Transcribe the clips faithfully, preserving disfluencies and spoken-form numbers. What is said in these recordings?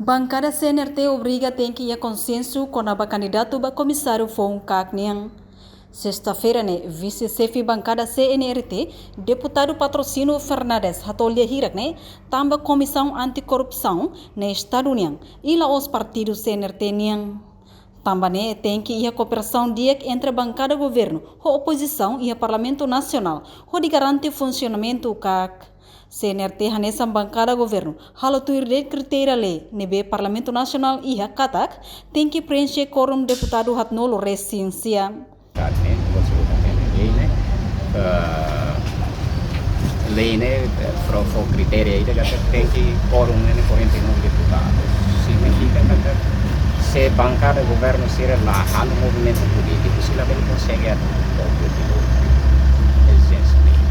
Bankada C N R T obriga tenke iha konsensu kona-ba kandidatu ba komisáriu foun-kaak nian. Sesta-feira ne'e, vise-xefe bankada C N R T, deputadu Patrocínio Fernandes, hato'o lia hirak ne'e tanba Komisaun Anti-Korrupsaun ne'e Estadu nian, i la'ós partidu C N R T nian. Tanba ne'e tenke iha kooperasaun di'ak entre bankada governu ho opozisaun iha Parlamentu Nasionál, hodi garante funsionamentu kaak. C N R T hanesan bankada governu halo tuir de'it kritéria lei ne'ebé Parlamentu Nasionál iha katak tenke preenxe kuorum deputadu haatnulu-resin-sia. Kaak ne'e, absolutamente lei ne'e, eh, lei ne'e, eh, fó, fó kritéria ida katak tenke kuorum ne'e quarenta e nove deputados. Signifika katak se bankada governu sira la halo movimentu polítiku, sira labele konsege atinje objetivu ezijénsia ne'e.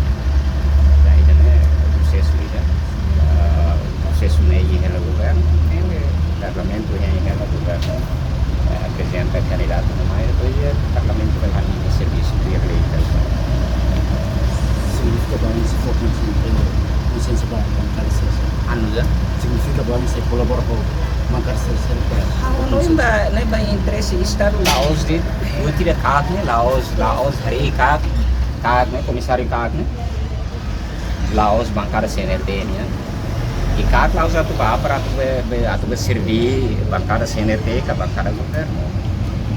Ida-ne'e prosesu ida, ah, prosesu ne'e iha hela governu, iha parlamentu, iha hela governu, eh, aprezenta kandidatu no mai, depois iha parlamentu bele halo servisu di'ak liu. Signifika ba oin se fó konsensu, konsensu ba bankada sira? Anu ya? Signifika ba oin se kolabora ho bankada sira? Ha'u hanoin ba, ne'e ba interese Estadu. La'ós de'it, buat ida kaak ne'e, la'ós, la'ós harii kaak, kaak ne'e, komisáriu kaak ne'e. La'ós bankada C N R T nian. I kaak la'ós atu ba apara atu be, be, atu be serví bankada C N R T ka bankada governu.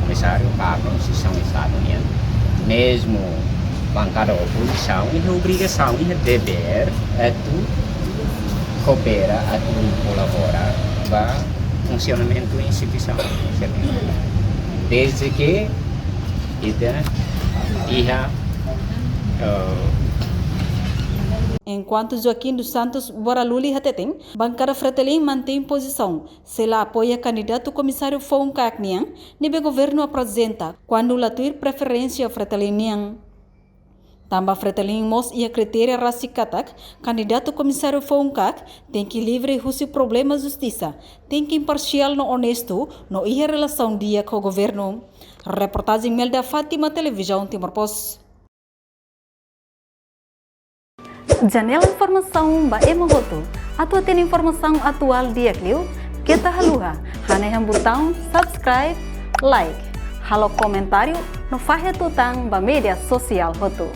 Komisáriu kaak ne'e instituisaun Estadu nian. Mezmu bankada opozisaun iha obrigasaun, iha devér atu koopera, atu kolabora ba funsionamentu instituisaun. Desde ke ita iha, eh, Enkuantu Joaquim dos Santos Boraluli hateten, bankada Fretilin mantein pozisaun, sei la apoia kandidatu komisáriu foun-kaak nian ne'ebé governu aprezenta, kuandu la tuir preferénsia Fretilin nian. Tanba Fretilin mós iha kritéria rasik katak kandidatu komisáriu foun-kaak tenke livre husi problema justisa, tenke imparsiál no onestu, no iha relasaun di'ak ho governu. Reportajen Melda Fátima, Televizaun Timor Post. Janela informasaun ba ema hotu. Atu hatene informasaun atuál di'ak liu, keta haluha hanehan butaun subscribe, like, halo komentáriu, no fahe tutan ba média sosiál hotu.